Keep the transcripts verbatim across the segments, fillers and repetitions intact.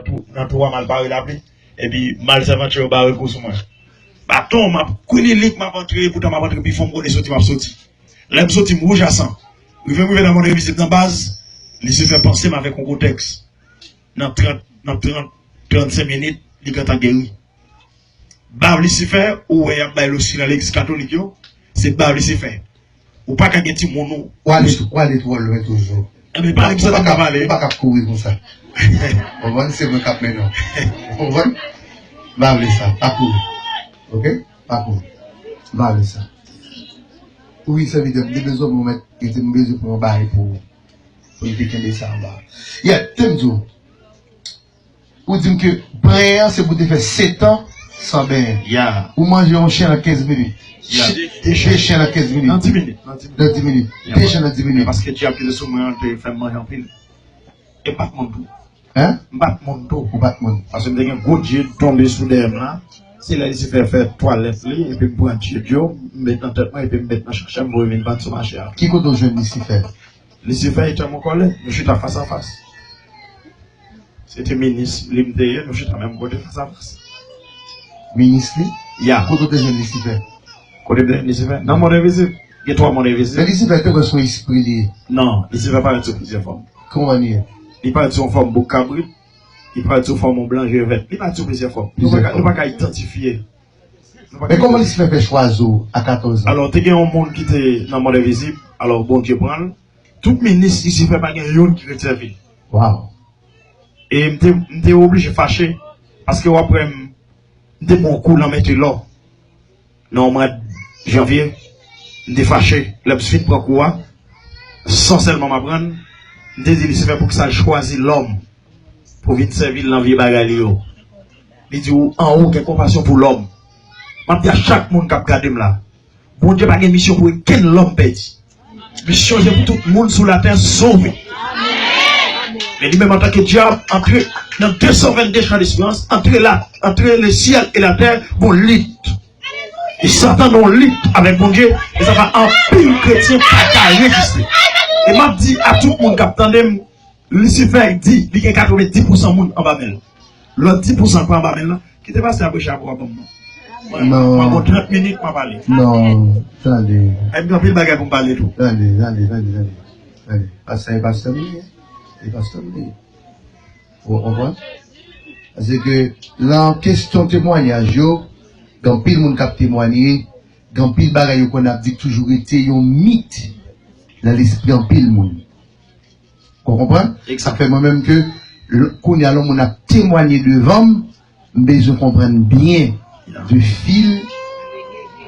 pou, nan twa mal pare lapli. Epi malsèvant yo bare kou sou mwen. Baton, m ap kwililik, m ap antre, poutan m ap antre pi fon, m konnen soti, m ap soti. Lè m soti, m wouj a san. Rive m rive nan mòn revizib nan baz, Lisifè panse m avèk yon gwo tèks. Nan trant, nan trant, trannsenk minit, li gentan geri. Bav Lisifè, ou wè y ap bay losi nan legliz katolik yo, se bav Lisifè. Ou pa ka gen timoun ou. W ale, w ale twò lwen toujou. Enben, pale m sa m ka pale. Ou pa ka kouri konsa. Ou konprann? Se mwen k ap mennen w. Ou konprann? M pa vle sa. Pa kouri. Oke? Pa kouri. M pa vle sa. Wi, sèvitè, m te bezwen pou mèt, m te bezwen pou yon bagay pou, pou m te kenbe sa anba. Yeah, te m di w. Ou di m ke benyen an se pou te fè setan san benyen. Yeah. Ou manje yon chen nan kenz minit. Yeah. Ch-, de chen nan kenz minit. Nan dis minit. Nan dis minit. Nan dis minit. Yeah, de chen nan dis minit. Paske dyab ki te sou mwen an te fè m manje anpil. E m pa t moun tou. Hein? M pa t moun tou. Ou pa t moun. Paske m te gen gwo dye tonbe sou dèyè m la. Se lè Lisifè fè twalèt li, epi m pran dye dyo, m met nan tèt mwen, epi m met nan chachè, m voye vin vann sou mache a. Ki kote w jwenn Lisifè? Lisifè etan mon kòlè, nou chita fas a fas. Se te minis li m te ye, nou chita menm kote fas a fas. Minis li? Ya. Kote w te jwenn Lisifè? Kote m te jwenn Lisifè? Nan mond envizib. Gen twa mond envizib. Men Lisifè te wè se yon espri li ye. Non, Lisifè parèt sou plizyè fòm. Kòman li ye? Li parèt sou yon fòm bouk kabrit, li parèt sou fòm yon blan je vèt. Li parèt sou plizyè fòm. Nou pa ka, nou pa ka idantifye. Men kòman Lisifè fè chwazi w a katòz an? Alò, te gen yon moun ki te nan mond envizib, alò Bondye pran l. Tout minis Lisifè pa gen youn ki ret sèvi l. Wow. E m te, m te oblije fache, paske w ap wè m, m te pran yon kou nan mete lò. Nan yon mwa janvye, m te fache. Lè m fin pran kou a, san sèlman m aprann, m te di Lisifè poukisa l chwazi lòm pou vin sèvi l nan vye bagay li yo. Li di, ou anwo gen konpasyon pou lòm. M ap di a chak moun k ap gade m la, Bondye pa gen misyon pou okenn lòm pèdi. Misyon se pou tout moun sou latè sove. Men li menm antanke dyab, antre nan de san vennde chan desperans, antre la, antre le syèl e latè, bon lit. E Satan nan yon lit avèk Bondye, e sa fè anpil kretyen pa ka reziste. E m ap di a tout moun k ap tande m, Lisifè di li gen katrevenndis pousan moun anba men l. Lòt dis pousan k pa anba men l lan, kite pastè a preche apre w a ban m non. Mwen, non. Mwen gon trant minit, mwen pale. Non, tande. E m gen anpil bagay pou m pale tou. Tande, tande, tande, tande. Tande. Pastè, e pastè m li ye. E pastè m li ye. Ou konprann? Paske nan kesyon temwayaj yo, gen anpil moun k ap temwaye, gen anpil bagay yo konn ap di k toujou rete yon mit nan lespri anpil moun. Ou konprann? Sa fè mwen menm ke l-, kounye a lè yon moun ap temwanye devan m, m bezwen konprann byen de fil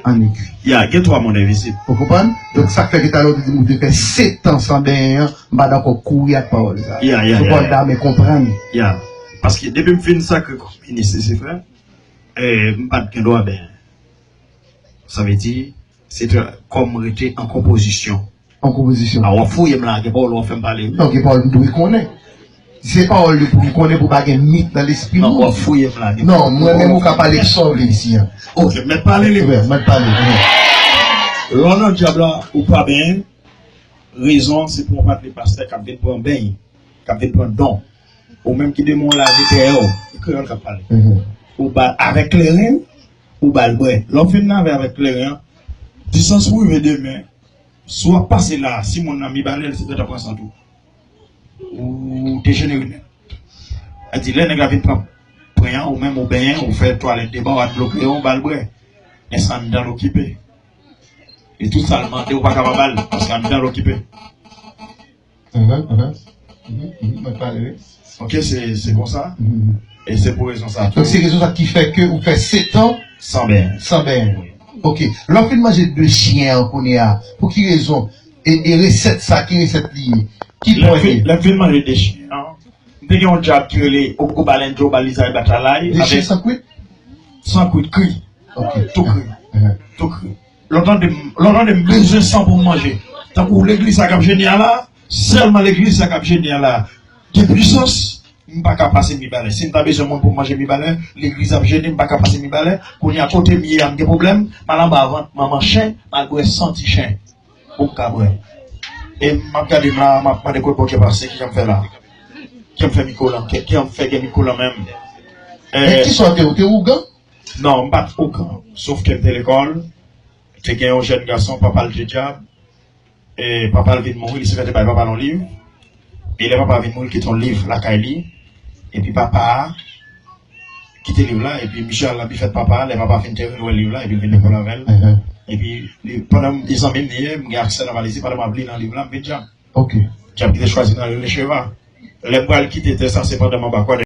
an egwi. Ya, gen twa mond envizib. Ou konprann? Donk sa k fè ke talè ou te di m ou te fè sèt an san benyen an, m pa dakò kouri ak pawòl sa. Ya, ya, ya, ya. Ou konprann, men konprann. Ya. Paske depi m fin sakre kòm minis Lisifè, eh, m pa t gen dwa benyen. Sa vle di, se te kòm rete an konpozisyon. An konpozisyon. A, w ap fouye m la, gen pawòl w ap fè m pale. Non, gen pawòl m dwe konnen. Se pawòl li pou m konnen pou pa gen mit nan lespri moun. Non, w ap fouye m la, gen pawòl. Non, mwen menm ou ka pale k sa w vle isi an. Ok, mèt pale li. Mèt pale. Lè w nan dyab la, ou pa benyen, rezon se pou yon patnè pastè k ap vin pran beny, k ap vin pran don. Ou menm ki demon lave dèyè w, e kreyòl k ap pale. Ou ba avèk kleren, ou ba l bwè. Lè w fin lave avèk kleren an, distans pou rive demen, si w ap pase la, si moun nan Mibalè, l se trant an pran san tou. Ou dejenere nèt. Sa di, lè nèg la vin pran pwen an, ou menm ou benyen, ou fè twalèt devan, ou adloke, ou ba l bwè. Men se anndan l okipe. E tout sa l mande, ou pa ka pa ba l, paske anndan l okipe. Mhm, mhm. Mhm, mhm, mwen pale, wi. Ok, se, se konsa. Mhm. E se pou rezon sa tou. Donk, se rezon sa ki fè ke ou fè sèt an san benyen. San benyen. Wi. Ok. Lè w fin manje de chen an kounye a, pou ki rezon? E, e resèt sa, ki resèt li ye? Ki pwen li ye? Lè m fin manje de chen an, m te gen yon dyab ki rele Ogobalendjo, Balizay, Batalay. De chen san kwit? San kwit, kri. Ok. Tou kri. Mhm. Tou kri. Lè w tande m, lè w tande m bezwen san pou m manje. Tankou legliz sa k ap jene a la, sèlman legliz sa k ap jene a la. Gen pwisans, m pa ka pase Mibalè. Si m ta bezwen moun pou m manje Mibalè, legliz ap jene, m pa ka pase Mibalè. Kounye a kote m ye a, m gen pwoblèm, m al anba vant manman chen, m al bwè san ti chen. Pou m ka bwè. E m ap gade m la, m ap mande kot Bondye pase, kisa m fè la. Kè m fè mikwo lan, kè, kè m fè gen mikwo lan menm. Men kisa w te, ou te ougan? Non, m pa t ougan. Sof ke m te lekòl, te gen yon jèn gason, papa l te dyab. E papa l vin mouri, li se fè te bay papa l yon liv. E lè papa vin mouri, li kite yon liv lakay li. Epi papa a kite liv la, epi misye al nan bifèt papa a, lè papa fin tèren, l wè liv la, epi l vin lekòl avè l. Epi, li, pandan m, li zanmi m li ye, m gen aksè nan valiz li, pandan m ap li nan liv la, m vin dyab. Ok. Dyab ki te chwazi nan rele Cheva. Lè m pral kite tè sa, se pandan m anba kwadèk.